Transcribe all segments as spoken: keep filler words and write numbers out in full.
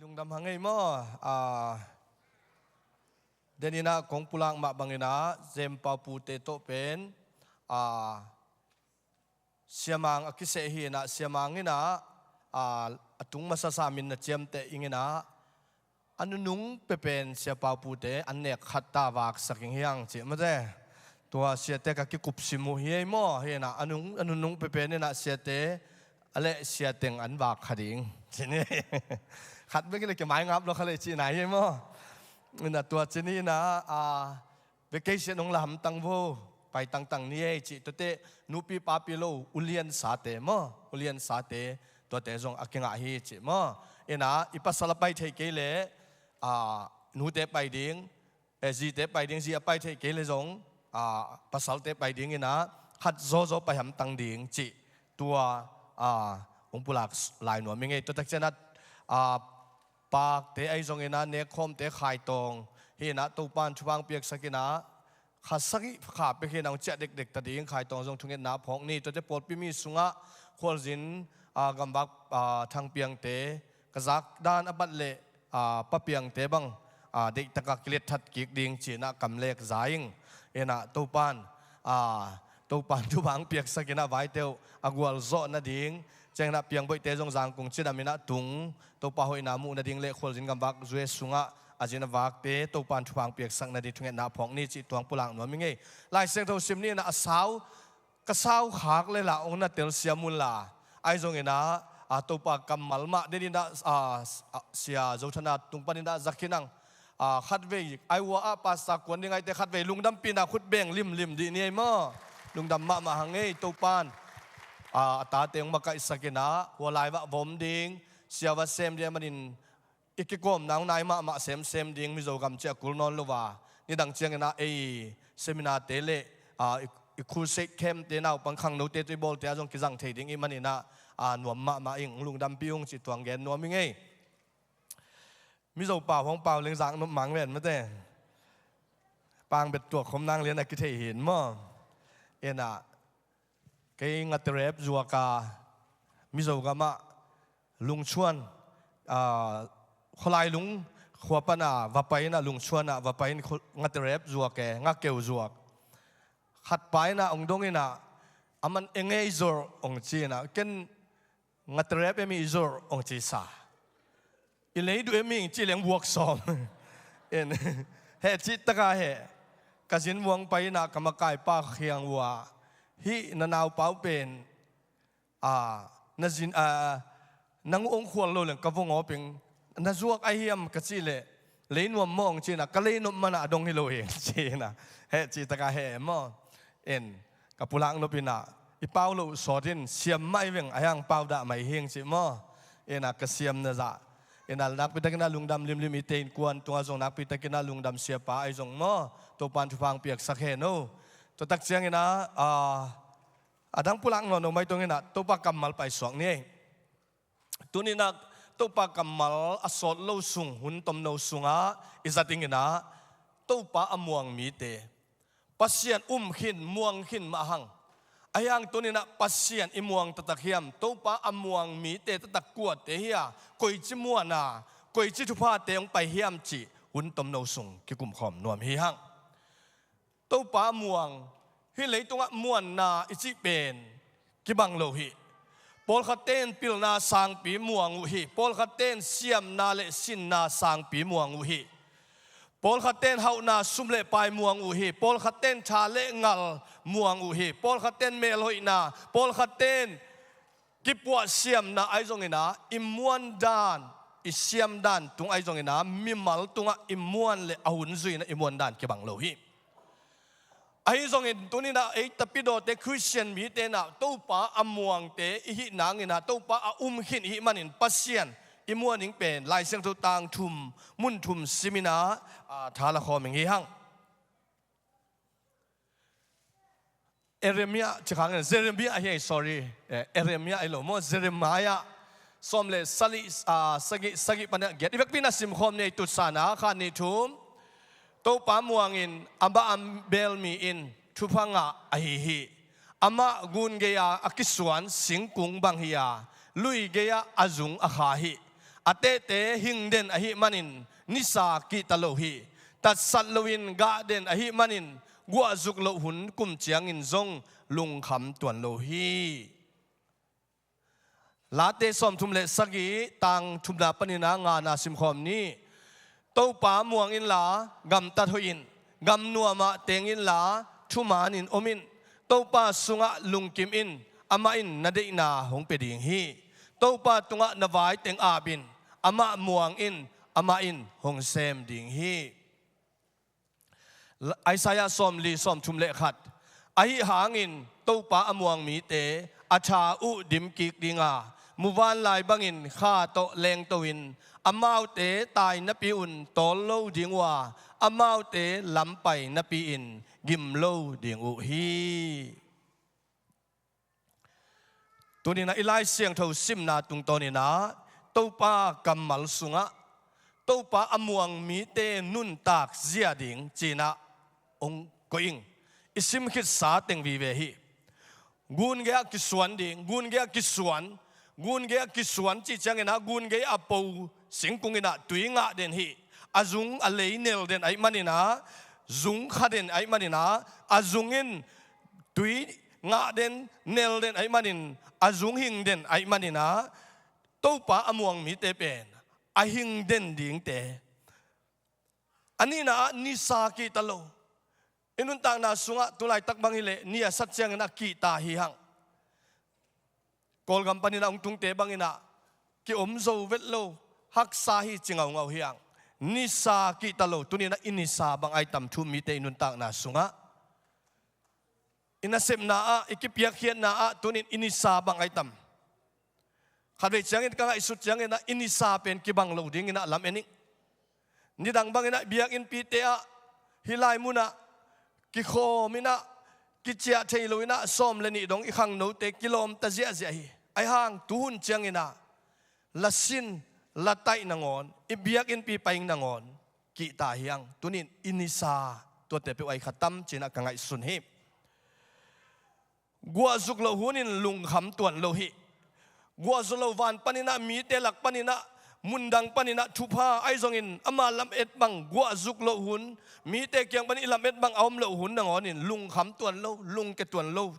Lungdam hang ei maw? Ah, deninah kong pulak mah banginah Zem Pau pute tawh pen, ah, Siamang a kiseh hi inah, Siamang inah, ah, a tung masasa min na ciamteh ing inah, a nunung pepen Sia Pau pute an nek khat ta vaksak ing hiang cih mate. Tua siate ka kikupsim uh hi ei maw? Hi inah a nung, a nunung pepen inah siate a leh siateng an vak kha ding. Cih ni. Khat bek le kimaingap lo kha le cihna hi ei maw? Inah tua cih ni inah, ah, vacation hong la hamtang vo, pai tangtang ni ei cih tuate, nupi papi lo, ulian sate maw, ulian sate, tuate zong a kingah hi cih maw. Inah, i pasal a pai thei kei leh, ah, nute pai ding, eh, zite pai ding, zi a pai thei kei leh zong, ah, pasalte pai ding inah, khat zawzaw pai hamtang ding cih, tua, ah, hong pulak lai nuam ing ei. Tua tak cianah, ah, pakte ahi zong inah, nekkhawmte Khaitawng hi inah, Topan thupha hong piaksak inah, kha sagih kha pek hi inah hong ciah dekdek ta ding, Khaitawng zong thungetna phawk ni. Tuate pawlpi mi sungah khualzin, ah, gamvak, ah, thangpiangte, ka zak dan a bat leh, ah, papiangte bang, ah, deihtakah kilet that kik ding ci inah kamlek za ing. Inah Topan, ah, Topan thupha hong piaksak inah vaite uh a gualzawh nading, ciang inah piangboihte zong Zangkung cidam inah tung, Topa hoihna muh nading leh khualzin gamvak zui sungah a zin a vakte Topan thupha hong piaksak nading thungetna phawk ni cih tua hong pulak nuam ing ei. Lai Siangtho sim ni inah a sau, ka sau khak le lah hong na telsiam un la. Ahi zong inah, ah, Topa kammal mah deninah, ah, s-, ah, Sia Zo Thana tung pan inah za khin ang. Ah, khatvei, Iowa ah pastor kuan ding ahite khatvei lungdampihna khut beng limlim dih ni ei maw? Lungdam mahmah hang ei. Topan, ah, a tate hong makaihsak inah, hua lai vah vom ding, sia va sem ding ahih manin, i kikawmna hong nai mahmah semsem ding, Mizo gam ciah kul nawn lo a, nidang ciang inah ei seminar-te leh, ah, i, i crusade camp-te, naupang khangnote tawh i bawlte ah zong kizang thei ding ahih manin ah, ah, nuam mahmah ing, lungdampih ung cih tua hong gen nuam ing ei. Mizo pau hong pau leng zak nop mang ven mate. Pang bet tuak khom nang lian a kithei hi in maw? Inah, kei Ngaterep zuak a, Mizo gamah Lungchuan, ah, Khawlailung khua pan a va pai inah, Lungchuan ah va pai in, Ngaterep zuak e, Ngakeu zuak. Khat pa inah hong dong inah, aman enge i zor hong ci inah, ken Ngaterep e mi i zor hong ci sa. I leidu e mi hong ci leng buak sawm. En, heh cih taka heh. Ka zin muang pai inah ka makaipa khiang uh ah, hih na naupa uh pen, ah, na zin, ah, nang uh hong khual lo leng ka vong aw peng, na zuak ahi hiam ka cih leh, lei nuam maw hong ci inah, ka lei nop man ah a dong hi lo hi hong ci inah. Heh cih taka heh maw? En, ka pulak nop inah, i pau loh sawt in, siam mah i veng, a hiang pau dah mah i hing cih maw? Inah ka siam na zah. Inah nakpi takin ah lungdam limlim i te innkuan tungah zong nakpi takin ah lungdam siapa ahi zong maw? Topan thupha hong piaksak hen o. Tua tak ciang inah, ah, a dang pulak nawn lo mai tong inah, Topa kammal paisuak ni ei. Tuni inah Topa kammal a sawt lo sung, hun tomno sungah i zat ding inah, Topa a muang mite. Pasian um khin, muang khin mah hang. A hiang tuni inah Pasian i muang taktak hiam, Topa a muang mite taktak kuate hi a, koici muanna, koici thuphate hong pai hiam cih hun tomno sung kikumkhawm nuam hi hang. Topa muang, hih leitungah muanna i cih pen kibang lo hi. Pawlkhatte in pilna sangpi muang uh hi. Pawlkhatte in siamna le sinna sangpi muang uh hi. Pawlkhatte in hauhna sum le pai muang uh hi. Pawlkhatte in tha le ngal muang uh hi. Pawlkhatte in melhoihna, pawlkhatte in kipuah siamna ahi zong inah, i muan dan, i siam dan tung ahi zong inah, mimal tungah i muan le a hun zui inah i muan dan kibang lo hi. Ahi zongin tuni inah ei tapidawte Khristian mite inah Topa a muangte i hih nang inah, Topa a um khin i hih manin Pasian i muan ding pen Lai Siangtho tang thum, mun thum sim inah, ah, thala khawm ing hi hang. Eremia, ci khang in, Jeremia ahi, sorry. Eh, Eremia ahi lo maw, Jeremiah. Sawm le sali, ah, sagih, sagih pan a giat. I vekpi in a simkhawm ni ei, tutsa na, khat, nih, thum. Topa muangin amah a belmi in thupha ngah ahi hi. Amah gun gei-a a kisuan singkung bang hi a, lui gei-ah a zung a kha hi. A tehte hing den ahih manin nisa kihta lo hi. Tatsat loin gah den ahih manin guahzuk loh hun kum ciangin zong lungkham tuan lo hi. Late sawmthum le sagih, tang thumna panin a ngana simkhawm ni. Topa muang inla gamtat hoih in, gamnuamah teng inla thumanin om in. Topa sungah lungkim in, amah in na deihna hong pia ding hi. Topa tungah na vai teng ap in, amah muang in, amah in hong sem ding hi. Isaiah sawmli sawmthum le khat. Ahi hangin Topa a muang mite a tha uh dim kik dinga, muvanlai bangin kha tawh lengto in, amaute tai napi un tawl lo ding uh a, amaute lampai napi-in gim lo ding uh hi. Tuninah i Lai Siangtho simna tungtawninah Topa kammal sungah Topa a muang mite nuntak zia ding cinah hong koih ing. I sim khitsa teng vive hi. Gun gei-ah kisuan ding, gun gei-ah kisuan, gun gei-ah kisuan cih cianginah gun gei a po singkung inah tui ngah den hi. A zung a lei nel den ahih maninah, zung kha den ahih maninah, a zung in tui ngah den, nel den ahih manin, a zung hing den ahih maninah, Topa a muang mite pen a hing den dingte. A nihna ah nisa kihta lo. I nuntakna sungah tulaitak bang hileh ni a sat ciangin a kihta hi hang. Kawlgam panin a hong tungte banginah ki-om zo vet lo, haksa hi ci ngaungau hi hang. Nisa kihta lo, tuninah i nisa bang ai tam thu-um mite i nuntakna sungah. I nasepna ah, i kipiakkhiatna ah tunin i nisa bang ai tam. Khatvei ciangin ka ngaihsut cianginah i nisa pen kibang lo dinginah lam en ing. Nidang banginah biakinnpite ah, hih lai munah kikhawm inah, kiciah thei lo inah sawm le nih dong i khangnote kilawmta ziahziah hi. Ahi hang tuhun cianginah lasin lataih nangawn, i biakinnpi paing nangawn kihta hi hang. Tunin i nisa tuate peuh ai kha tam cinah ka ngaihsun hi. Guahzuk loh hunin lungkham tuan lo hi. Guahzuk loh van paninah, mite lak paninah, mundang paninah thupha ahi zongin ama lamet bang guahzuk loh hun, mite kiang panin i lamet bang a om loh hun nangawnin lungkham tuan lo, lungke tuan lo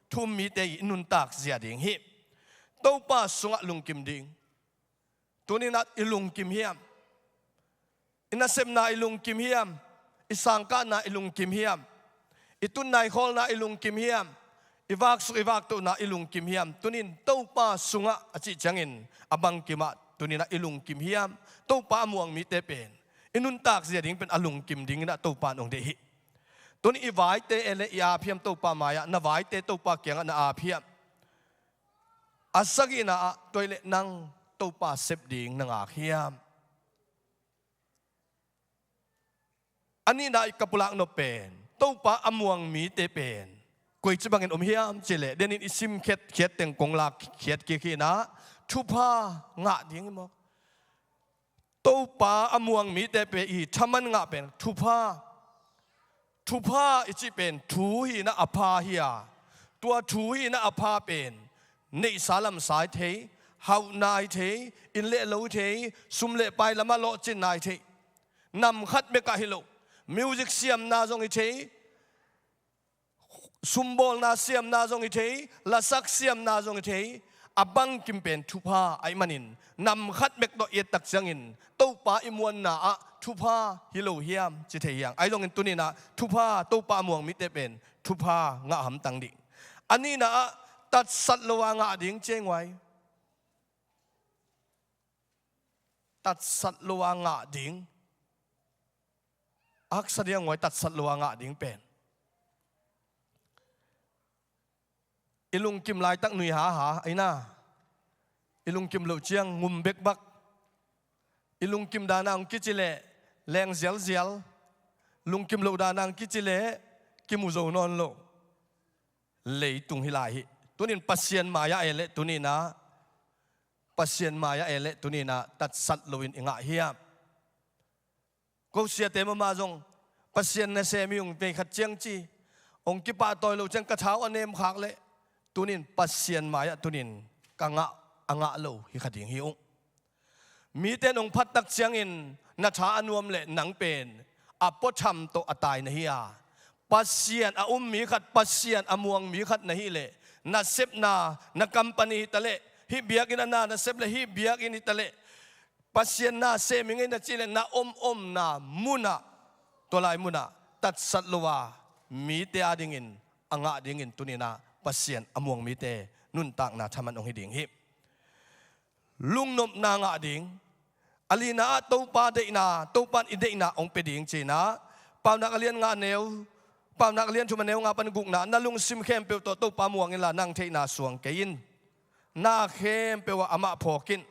thu-um mite i nuntak zia ding hi. Topa sungah lungkim ding. Tuninah i lungkim hiam? I nasepna i lungkim hiam? I sangkahna i lungkim hiam? I tutna i khawlna i lungkim hiam? I vaksuk i vaktohna i lungkim hiam? Tunin Topa sungah a cih ciangin a bangkimah tuninah i lungkim hiam? Topa a muang mite pen i nuntak zia ding pen a lungkim dinginah Topa in hong deih hi. Tunin i vaite e le i ap hiam Topa mai-ah? Na vaite Topa kiangah na ap hiam? A sagihna ah tua hileh nang Topa sep ding na ngak hiam? A nihna i ka pulak nop pen Topa a muang mite pen koici bangin om hiam cileh, denin i sim khiatkhiat teng kong lak khiat kik hinah thupha ngah ding hi maw? Topa a muang mite pen i thaman ngah pen thupha. Thupha i cih pen thu hinah a pha hi a, tua thu hinah a pha pen neihsa lamsa hi thei, hauhna hi thei, inn le lo hi thei, sum le pai lamah lawhcinna hi thei. Nam khat bekah hi lo. Music siamna zong hi thei, sumbawlna siamna zong hi thei, lasak siamna zong hi thei. A bangkim pen thupha ahih manin nam khat bek tawh i et tak ciangin Topa i muanna ah thupha hi lo hiam ci thei hi hang. Ahi zongin tuninah thupha, Topa a muang mite pen thupha ngah hamtang ding. A nihna ah tatsat lo a ngah ding ci a nguai. Tatsat lo a ngah ding. A haksa ding a nguai tatsat lo a ngah ding pen. I lungkim laitak nui haha ahi na. I lungkim loh ciang ngum bekbak. I lungkim dana hong kici leh leng zialzial. Lungkim loh dana hong kici leh kimu zo nawn lo. Leitung hi lai hi. Tunin Pasian mai-ah e leh tuninah, Pasian mai-ah e leh tuninah tatsat loin i ngah hiam? Ko siate mahmah zong Pasian nasem hi ung, vei khat ciang ci, hong kipahtawi loh ciang ka thau a nemkhak leh tunin Pasian mai-ah tunin ka ngah a ngah lo hi kha ding hi ung. Mite nong phat tak ciangin na tha a nuam leh nang pen a puatham tawh a tai na hi a, Pasian a um mi khat, Pasian a muang mi khat na hih leh, na sepna, na company hi ta leh, hih biakinn a na na sep leh, hih biakinn hi ta leh, Pasian na sem ing ei na cih leh, na om omna munah, tua lai munah tatsat lo a, mite a dingin a ngah dingin tuni-in ah Pasian a muang mite nuntakna thaman hong hi ding hi. Lungnopna ngah ding. A lina ah Topa deihna, Topa in i deihna hong pia ding ci-in ah, Paunak a lian nga neu, Paunak a lian thum a neu nga pan gukna, na lungsim khempeuh tawh Topa muang inla, na theihna suang kei in. Na khempeuh ah amah phawk in.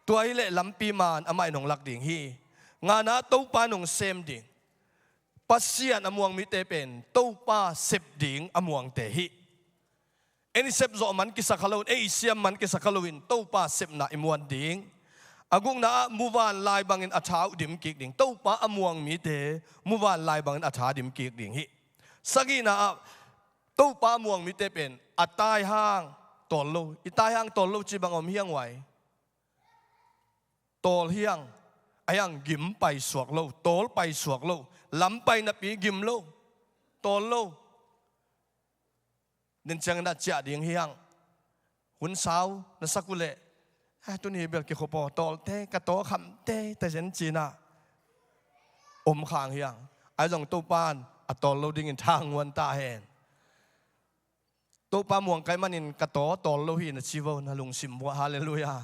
Tua hi leh lampi man amah in hong lak ding hi. Ngana ah Topa in hong sem ding. Pasian a muang mite pen Topa sep ding a muangte hi. Ei i sep zawh man kisa kha loin, ei i siam man kisa kha loin, Topa sepna i muan ding. A gukna ah muvanlai bangin a tha uh dim kik ding. Topa a muang mite muvanlai bangin a tha dim kik ding hi. Sagihna ah Topa a muang mite pen a tai hang tawl lo. I tai hang tawl lo ci bang om hiang uai. Tawl hiang, a hiang gim paisuak lo, tawl paisuak lo, lam pai napi gim lo, tawl lo. Nin ciangin ah ciah ding hiang. Hun sau na sak uh leh, "Ah, tuni bel kikhop aw, tawlte, ka taw khamte," ta zen ci-in ah om khang hiang. Ahi zong Topa in a tawl lo dingin thanguan ta hen. Topa muang ka hih manin ka taw tawl lo hi na ci vo, na lungsim vuah. Halleluiah.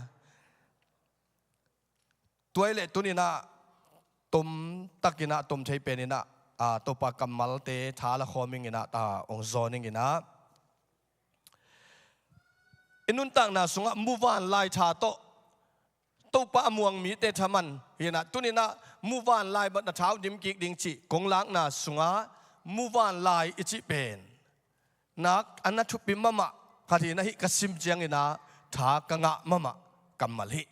Tua hi leh tuni-in ah tom takin ah, tom thei penin ah, a, Topa kammalte tha la khawm ing in ah, a, hong zawn ing in ah. I nuntakna sungah muvanlai tha tawh Topa a muang mite thaman hi in ah, tuni-in ah muvanlai bang a tha uh dim kik ding cih kong lakna sungah muvanlai i cih pen nak a na thupi mahmah khat hi in ah, hih ka sim ciangin ah tha ka ngah mahmah kammal hi.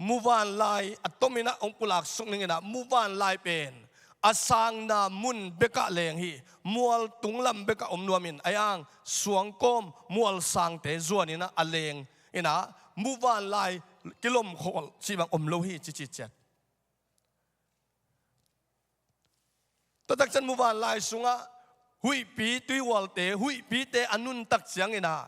Muvanlai a tomin ah hong pulak suk ning in ah, muvanlai pen a sangna mun bekah leng hi. Mual tunglam bekah om nuamin, a hiang suangkawm mual sangte zuanin ah a leng in ah, muvanlai kilomkhawl cih bang om lo hi, ci ci ciat. Tua tak ciang muvanlai sungah huihpi tuihualte, huihpite a nuntak ciangin ah,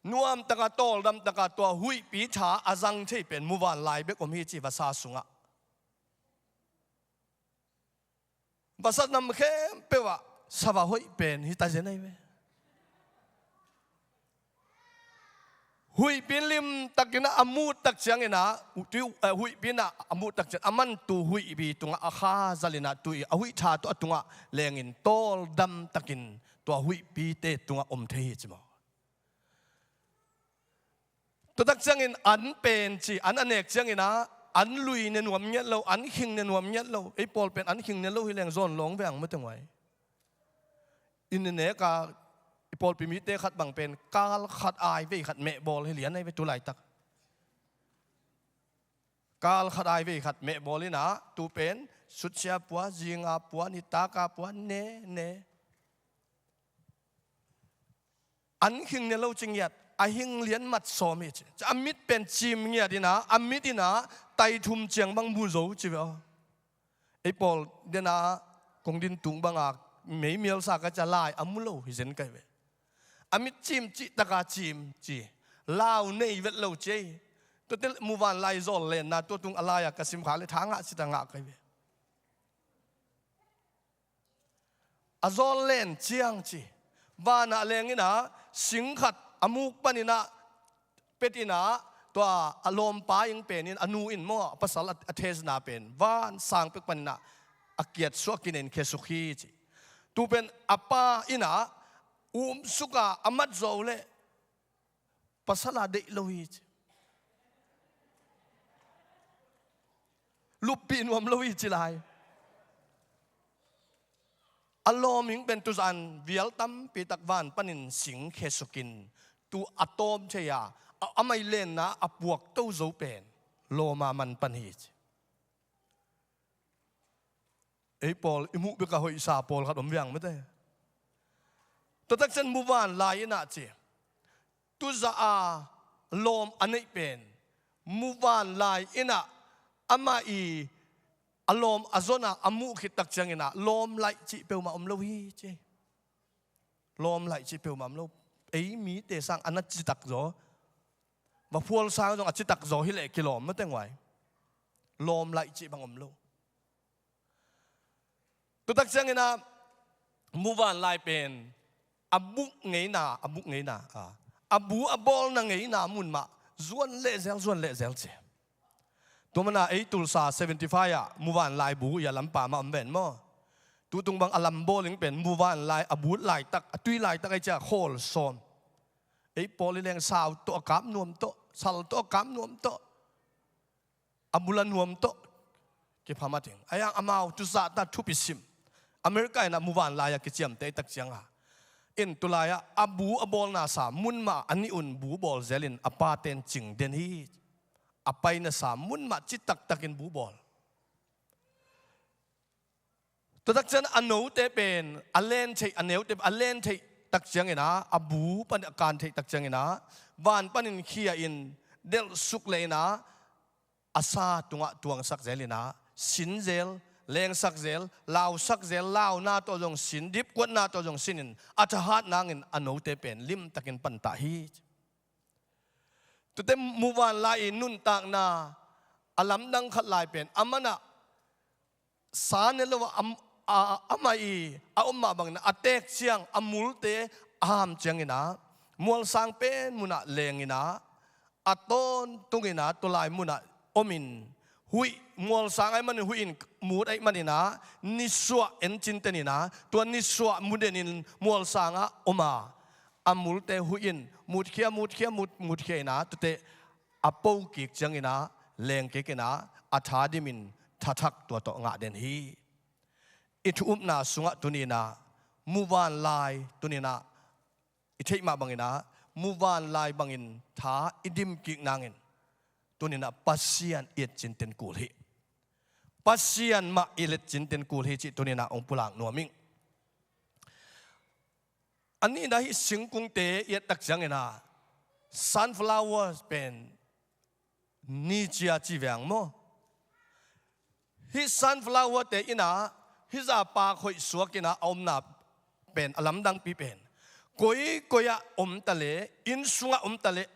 nuamtaka, tawldamtaka tua huihpi tha a zang thei pen muvanlai bek om hi ci, vasa sungah. Vasa nam khempeuh ah sa va hoih pen hi ta zen ahi ve. Huihpi in limtakin ah a mut tak ciangin ah, tui, eh, huihpi in ah a mut tak ciang, aman tua huihpi tungah a kha zalin ah, tui a huih tha tawh a tungah lengin tawldamtakin tua huihpite tungah om thei hi ci maw. Tua tak ciangin an pen ci, an a nek ciangin ah, an lui ne nuam ngiat lo, an khing ne nuam ngiat lo. Ei pawl pen an khing ne lo hi leng zawn lawng veng mah teng uai. I ne nek a, i pawlpi mite khat bang pen kal khat ai vei khat mehbawl hi lian ahi ve tu laitak. Kal khat ai vei khat mehbawl in ah, tu pen sutsia pua, zinga pua, nitaka pua, ne, ne. An khing ne lo ci ngiat, a hing lian mat sawm hi ci. A mit pen cim ngiat in ah, a mit in ah tai thum ciang bang mu zo ci ve aw. Ei pawl den a kong din tung bangah mei mialsa ka ci a, lai a mu lo hi zen kai ve. A mit cim cih taka cim ci. Lau nei vet lo ci ei. Tuate muvanlai zawl lenna tua tung a lai-a ka sim kha leh tha ngah cita ngah kai ve. A zawl len ciang ci. Vanah leng in ah sing khat a muk panin ah pet in ah, tua a lawmpa ing pen in, a nu in maw, a pasal a, a thezna pen van sang pek panin ah a kiat suah kinen khesuk hi ci. Tu pen a pa in ah um suk a, a mat zo leh pasal a deih lo hi ci. Luppih nuam lo hi ci lai. A lawm ing pen tuzan vial tampi tak van panin sing khesukin, tu a tawm thei a, a, a mai lenna a puak to zo pen lawma man pan hi ci. Ei pawl i muh bek a hoihsa pawlkhat om viang mate. Tua tak ciang muvanlai in ah ci. Tuzah a lawm a neih pen Muvanlai in ah amah i a lawm a zon a a muh khit tak ciangin ah lawm laih cih peuhmah om lo hi ci. Lawm laih cih peuhmah om lo. Ei mite sang a na citak zaw, vaphual sang zong a citak zaw hi leh kilawm mah teng uai. Lawm laih cih bang om lo. Tutak ciangin ah muvanlai pen a bu ngeina, a bu ngeina, a, a bu a bawlna ngeina mun mah zuan lehzel, zuan lehzel ci. Tua mana ei Tulsa seventy five ah muvanlai bu i a lampa mah om ven maw. Tutung bang a lam bawling pen muvanlai a bu laitak, a tui laitak ei cia khawl sawm. Ei pawl i leng sau tawh a kap nuam tawh, sal tawh a kap nuam tawh, a bula nuam tawh kipha mating. A yang amau tu zahta thupi sim. America in ah muvanlai a kiciamteh tak ciang a, in tulai ah a bu a bawlna sa mun mah a nih un bu bawl zelin a paten cing den hi. A paina sa mun mah citaktakin bu bawl. Tutak ciang a note pen a len theih, a neute a len theih tak ciangin ah, a bu pan a kan theih tak ciangin ah, van panin khia in delhsuk leh in ah, a sa tungah tuangsak zel in ah, sin zel, lengsak zel, lausak zel, launa tawh zong sin, dipkuatna tawh zong sin in a thahat nangin a note pen limtakin pantah hi. Tute muvanlai i nuntakna a lamdang khat lai pen a manah sa ne lo a, a, a, amah i a om mah bangin a teek ciang a multe a ham ciangin ah mualsang pen munah lengin ah a tawntungin ah tulai munah omin huih, mualsang ahih manin huih in mut ahih manin ah nisuah en cinten in ah tua nisuah mudenin mualsang ah om a, a multe huih in mutkhia, mutkhia, mut, mutkhia in ah tute a po kik ciangin ah leng kik in ah a tha dimin thathak tua tawh ngah den hi. I thu upna sungah tuni in ah muvanlai tuni in ah i theih mah bangin ah muvanlai bangin tha i dim kik nangin tuni in ah Pasian i et cinten kul hi. Pasian mah i let cinten kul hi cih tuni in ah hong pulak nuam ing. A nihna hih singkungte i et tak ciangin ah sunflower pen ni cia ci veng maw? Hih sunflower te in ah hih zah pak hoih suak in ah a omna pen a lamdangpi pen koikoi ah om ta leh, inn sungah om ta leh,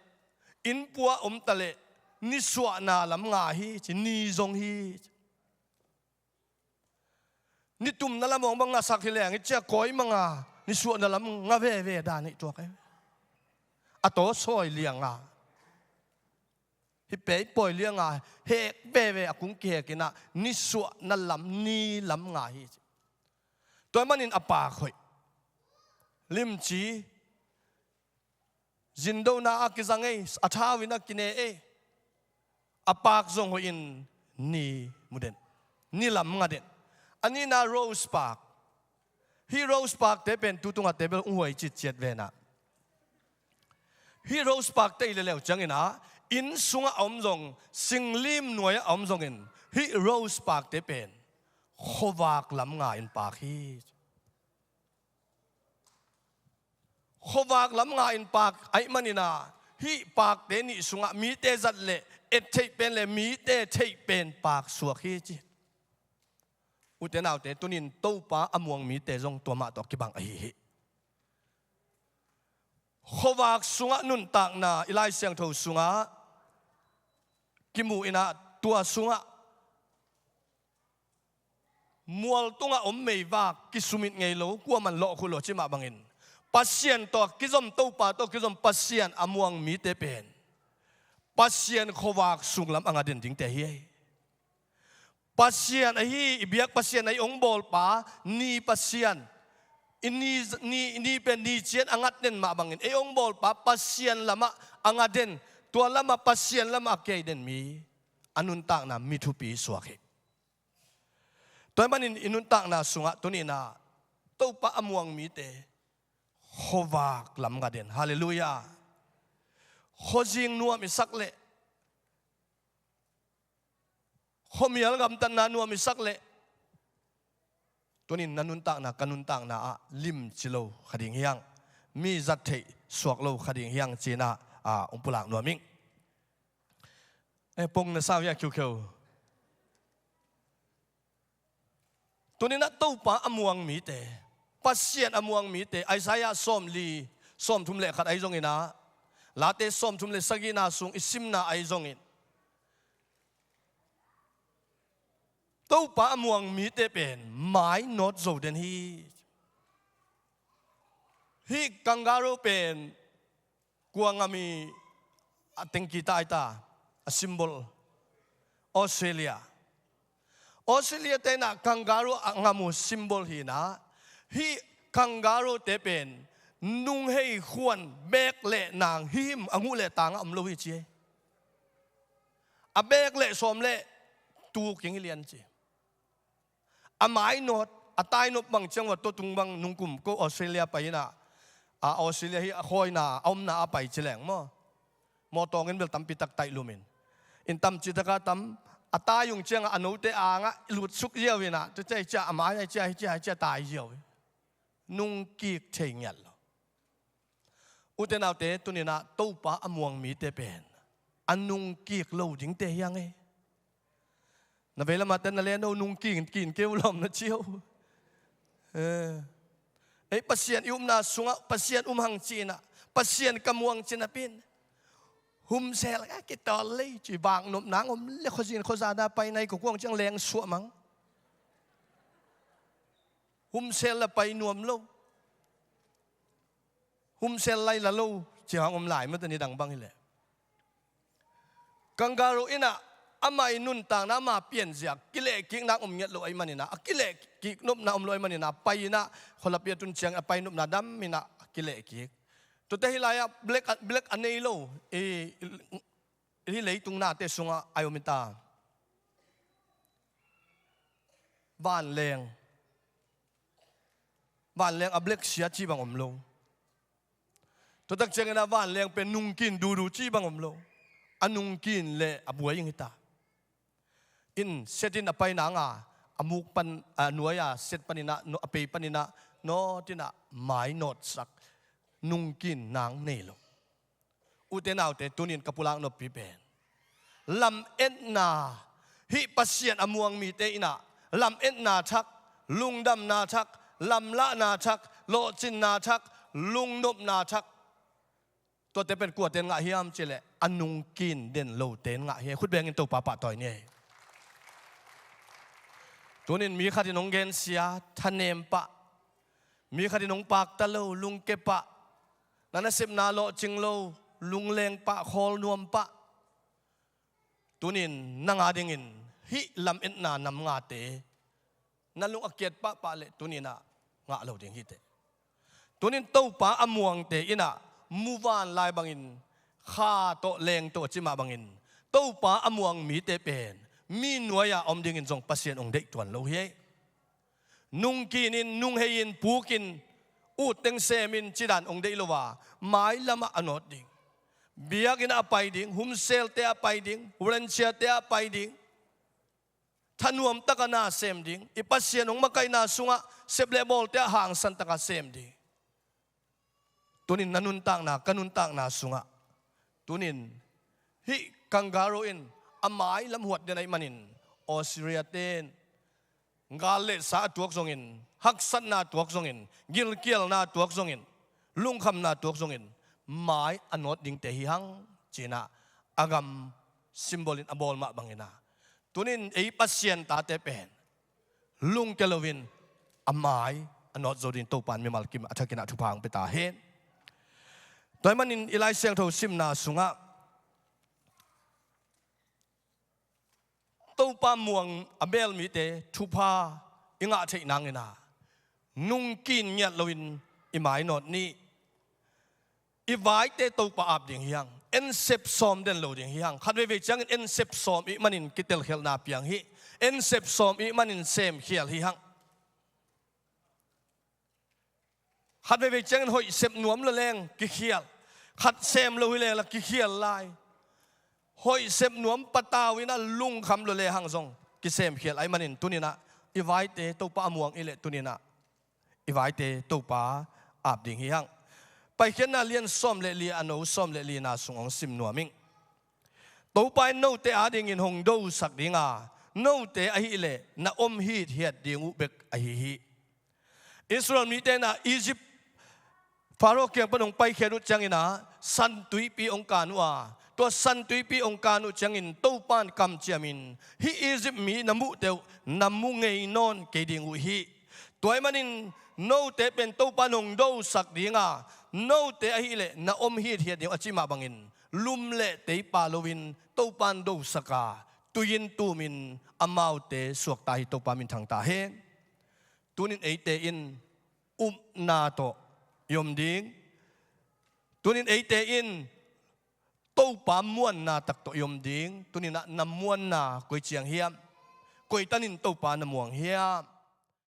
innpua ah om ta leh nisuahna lam nga hi ci, ni zong hi ci. Nitumna lam hong bang ngasak hi leng i cia kawi manga nisuahna lam nga veve dan hi tuak e. A taw sawi lianga hi pei pawi lianga hek veve a kung kihek in ah nisuahna lam ni lam nga hi ci. Tua manin a pak hoih, limci, zindona a kizang ei, a thau in a kine ei, a pak zong hoih in ni mu den, ni lam nga den. A nihna rose pak. Hih rose pakte pen tu tungah te bel hong huai citciat ve in ah, hih rose pakte i leleu ciangin ah inn sungah a om zong, singlim nuai-ah a om zongin hih rose pakte pen khuavak lam nga in pak hi. Khuavak lam nga in pak ahih manin ah hih pakte nih sungah mite zat leh et theih pen leh mite theih pen pak suak hi ci. Ute naute, tunin Topa a muang mite zong tua mah tawh kibang ahi hi. Khuavak sungah nuntakna i Lai Siangtho sungah kimu in ah tua sungah mual tungah om meivak kisumit ngei lo, kuaman lawhkhul lo ci mah bangin Pasian tawh kizom, Topa tawh kizom Pasian a muang mite pen Pasian khuavak sunglam a nga den dingte hi. Pasian ahi, i biak Pasian ahi, hong bawlpa ni Pasian, i ni, ni, ni pen ni cian a ngat den mah bangin ei hong bawlpa Pasian lamah a nga den, tua lamah Pasian lamah a kiai den mi a nuntakna mi thupi suak hi. Tua ahih manin i nuntakna sungah tuni in ah Topa a muang mite khuavak lam nga den. Halleluiah. Khuazing nuam i sak leh, khuamial gamtatna nuam i sak leh, tunin na nuntakna, ka nuntakna ah limci lo kha ding hiang, mi zat theih suak lo kha ding hiang ci in ah, ah, hong pulak nuam ing. Eh, pong na sau hia khiukheu. Tuninah Topa a muang mite, Pasian a muang mite, Isaiah sawmli, sawmthum le khat ahi zonginah, Late sawmthum le sagihna sung i simna ahi zongin, Topa a muang mite pen mainawt zo den hi. Hih kangaroo pen kua ngam i a tengki ta ai ta, a symbol? Australia. Australia tenah kangaroo a ngam uh symbol hinah, hih kangaroo te pen nunghei khuan beek le nang hihim a nguh le tangah om lo hi ci. A beek le sawm le tu king hi lian ci. A mainawt, a tainop bang ciang va tua tung bang nungkum ko Australia pai inah, a Australia hi a khawina a omna a pai ci leng maw, mawtawng in bel tampi tak taih lumin. In tam citaka tam, a tai ung ciangah a note angah lutsuk ziau inah, tu cai cia a mai ai cia hi cia hi cia tai ziau hi. Nungkik thei ngiat lo. Ute naute, tuninah Topa a muang mite pen a nungkik lo dingte hiang e. Na veilamah ten na leno nungkin kin keu lawm na cio. Eh. Ei Pasian i upna sungah Pasian um hang cinah, Pasian ka muang cinah pin, humsel ka kitawl lei ci, vak nopna ang om le khuazin khuazada pai nai ko kuang ciang leng suah mang. Humsel la pai nuam lo. Humsel lai la lo ci hang om lai mata ni dang bang hileh. Kangaroo inah ama i nuntakna ama pianzia kilehkikna om ngiat lo ahi maninah, a kilehkik nopna om lo ahi maninah, pai inah khualapi a tun ciang a pai nopna dam inah a kilehkik. Tuate hi lai-ah black, black a nei lo i, i, hih leitung nate sungah ai om i ta. Vanleng. Vanleng a black sia ci bang om lo. Tuatak ciangin a vanleng pen nungkin dudu ci bang om lo. A nungkin le a buai ing hi ta. In set in a pai nanga a muk pan, a nuai a set paninah, a pei paninah nawt inah mainawtsak, nungkin nang nei lo. Ute naute, tunin ka pulak noppi pen lametna, hih Pasian a muang mite inah lametna thak, lungdamna thak, lamlahna thak, lawhcinna thak, lungnopna thak. Tuate pen kuaten ngah hiam cileh a nungkin den loten ngah hi. Khut bengin Topa pahtawi ni. Tunin mi khatin hong gensia, thanem pah. Mi khatin hong pakta lo, lungke pah. Na nasepna lawhcing lo, lungleng pah, khawl nuam pah. Tunin nang a dingin hih lametna nam ngate na lung a kiat pahpah le tuninah ngah lo ding hiteh. Tunin Topa a muangte inah muvan lai bangin kha tawh leng tawh a ci mah bangin Topa a muang mite pen mi nuai-a om dingin zong Pasian hong deih tuan lo hi. Nungkinin, nungheiin, pukin, utteng semin cidan hong deih lo a, mailamah a nawt ding. Biakinn ah a pai ding, humselte ah a pai ding, volunteerte ah a pai ding. Thanuam taka na sem ding, i Pasian hong makaihna sungah sep le bawlte ah hangsan taka sem ding. Tunin na nuntakna, ka nuntakna sungah, tunin hih kangaroo in a mailam huat den ahih manin, Australia ten gal le sa a tuak zongin, haksatna a tuak zongin, gilkialna a tuak zongin, lungkhamna a tuak zongin, mai a nawt dingte hi hang, cinah a gam symbol in a bawl mah banginah, tunin ei Pasian tate pen lungke loin a mai a nawt zo ding Topa in mimal kim a thakinah thupha hong pia ta hen. Tua ahih manin i Lai Siangtho simna sungah Topa muang a beel mite thupha i ngah theih nanginah nungkin ngiat loin i mai nawt ni. I vaite Topa ap ding hi hang. Ensep sawm den lo ding hi hang. Khat veivei ciangin ensep sawm ih manin kitelkhialhna piang hi. Ensep sawm ih manin semkhial hi hang. Khat veivei ciangin hoih sep nuam lo leng kikhial. Khat sem lo hi leng la kikhial lai. Hoih sep nuam patau inah lungkham lo le hang zong kisemkhial ahih manin tuninah i vaite Topa a muang i leh tuninah i vaite Topa ap ding hi hang. Paikhiatna lian sawm le li a no sawm le lina sung hong sim nuam ing. Topa in note adingin hong dosak dinga, note ahileh na om hithiat ding uh bek ahi hi. Israel mite na Egypt Pharaoh kiang pan hong paikhiat uh ciangin ah, San Tuipi hong kan uh a, tua San Tuipi hong kan uh ciangin Topa in kamciamin, hih Egypt mi na muhte uh na mu ngei nawn kei ding uh hi. Tua ahih manin note pen Topa in hong dosak dinga, note ahileh na om hithiat ding uh a cih mah bangin, lum le teipa loin Topa in dosak a, tui in tumin amaute suakta hi. Topa minthang ta hen. Tunin eite in upna tawh i om ding. Tunin eite in Topa muanna tak tawh i om ding. Tuninah na muanna koi ciang hiam? Koi tanin Topa na muang hiam?